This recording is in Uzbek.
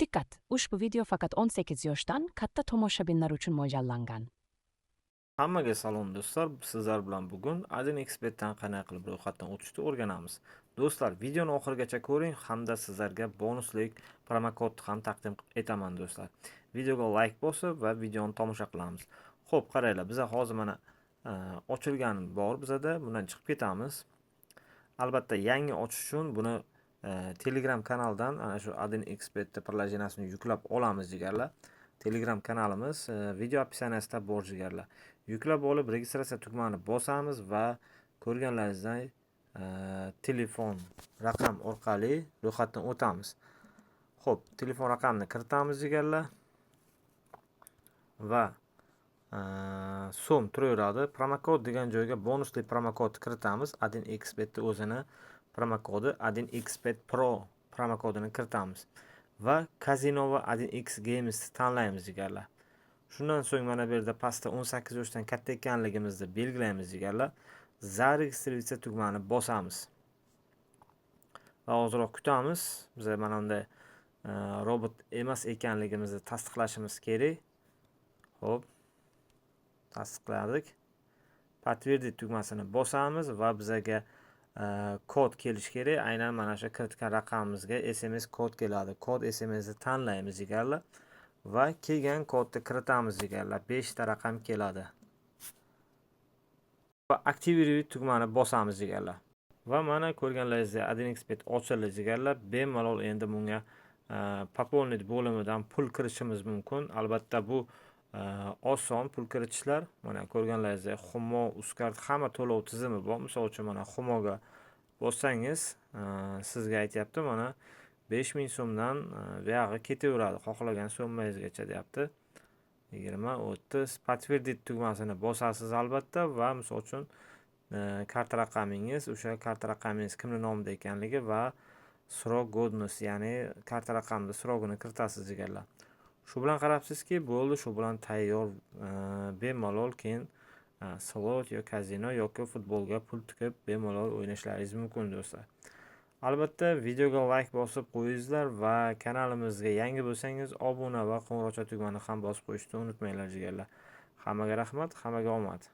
Diqqat! Ushbu video faqat 18 yoshdan katta tomoshabinlar uchun mo'ljallangan. Hammaga salom, do'stlar. Sizlar bilan bugun 1xBetdan qanday qilib ro'yxatdan o'tishni o'rganamiz. Do'stlar, videoni oxirigacha ko'ring hamda sizlarga bonuslik promokodni ham taqdim etaman, do'stlar. Videoga like bosib va videoni tomosha qilamiz. Xo'p, qaranglar, biza hozir mana ochilgan bor bizada, bundan chiqib ketamiz. Albatta, yangi ochish uchun buni Telegram kanaldan ana shu 1xBet приложение sini yuklab olamiz, jigarlar. Telegram kanalimiz video описание sida bor, jigarlar. Yuklab olib, registratsiya tugmani bosamiz va ko'rganlaringizday telefon raqam orqali ro'yxatdan o'tamiz. Xo'p, telefon raqamini kiritamiz, jigarlar, va so'm turaveradi. Promokod degan joyga bonusli promokod kiritamiz. 1xBetni o'zini promokodi, 1xBet Pro promokodini kiritamiz va kazino va 1x Games tanlaymiz, jigarlar. Shundan so'ng mana bu yerda pastda 18 yoshdan katta ekanligimizni belgilaymiz, jigarlar. Зарегистрироваться tugmani bosamiz va ozroq kutamiz. Biz mana bunday robot emas ekanligimizni tasdiqlashimiz kerak. Xo'p, tasdiqladik. Подтвердить tugmasini bosamiz va bizaga kod kelishi kerak. Aynan mana shu kiritgan raqamimizga SMS kod keladi. Kod SMSni tanlaymiz, jigarlar, va kelgan kodni kiritamiz, jigarlar. 5 ta raqam keladi. Va активировать tugmani bosamiz, jigarlar. Va mana ko'rganlaringizdek 1xBet ochildi, jigarlar. Bemalol endi bunga пополнить bo'limidan pul kiritishimiz mumkin. Albatta, bu oson pul kiritishlar. Mana ko'rganlaringizdek Humo, Uzcard, hamma to'lov tizimi bor. Misol uchun, mana Humoga bossangiz, sizga aytyapti, mana 5000 so'mdan buyog'i ketaveradi, xohlagan summangizgacha deyapti. 20, 30. Подтвердить tugmasini bosasiz albatta va misol uchun karta raqamingiz, o'sha karta raqamingiz kimni nomida ekanligi va срок годность, ya'ni karta raqamini срок ini kiritasiz, jigarlar. Shu bilan qarabsizki, bo'ldi, shu bilan tayyor. Bemalol keyin slot yo kazino yoki futbolga pul tikib, bemalol o'ynashlaringiz mumkin, do'stlar. Albatta, videoga layk bosib qo'yingizlar va kanalimizga yangi bo'lsangiz, obuna va qo'ng'iroqcha tugmani ham bosib qo'yishni unutmanglar, jigarlar. Hammaga rahmat, hammaga omad.